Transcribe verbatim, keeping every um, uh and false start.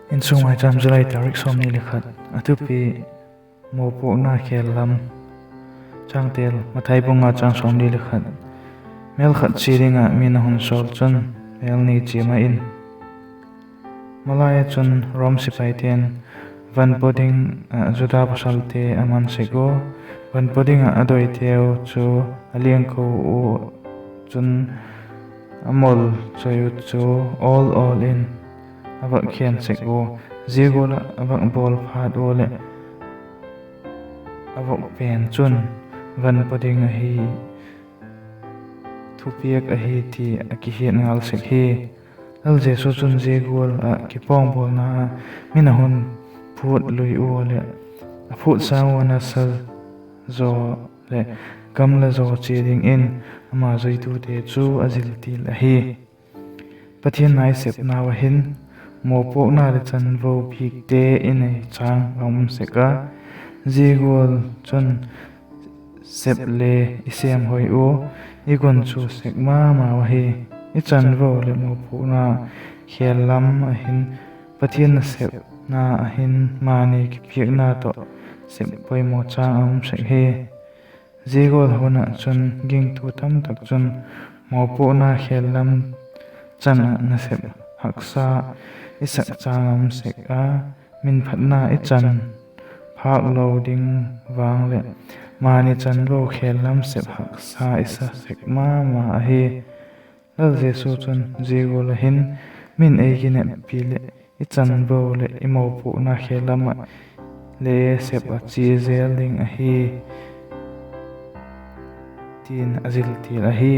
Insung Maicham, July tarik sawmni le khat. A thupi: Mawpuakna khêl lam. Changtel: Mathai bung nga, chang sawmni le khat. Mêl khat chia ding ah mi'n a hun sawl chun, mêl ni chia ma in. Malai ah chun Rom sipaite'n van paw ding ah Juda pasalte a man sek ua, van paw ding ah a doiteu chu a liangko u chun, a mol choi u chu awl awl in a vak khen sek ua, zia gual ah a vak bawl phat ua leh a vak pen chun van paw ding ahi, thupiak ahi ti a kihiat ngal sek hi. Lal Jesu chun zia gual ah kipawngbawlna ah mi'n a hun phût lui ua leh a phût sâng ua nasa zaw leh gamla zaw chia dingin ama zuitute chu a ziltil ahi. Pathian na i sepnau ah hin mawpuakna leh chanvo bikte i nei châng a um sek a, zia gual chun sep le i sêm hoi ua, i gunchu sek ma mau ahi. I chanvo leh mawpuakna khêl lam ah hin Pathian nasepna ah hin mani kipiakna tawh sep poimaw châng a um sek hi. Zia gual hun ah chun gingtu tamtak chun mawpuakna khêl lam chan ah nasep haksa i sak châng a um sek a, minphatna i chan phâk lo ding vang leh mani chanvo khêl lam sep haksa i sa sek ma ma ahi. Lal Jesu chun zia gual ah hin mi'n ei kineppi leh i chanvo leh i mawpuakna khêl lam ah le sep a chia zel ding ahi, ti'n a ziltil ahi.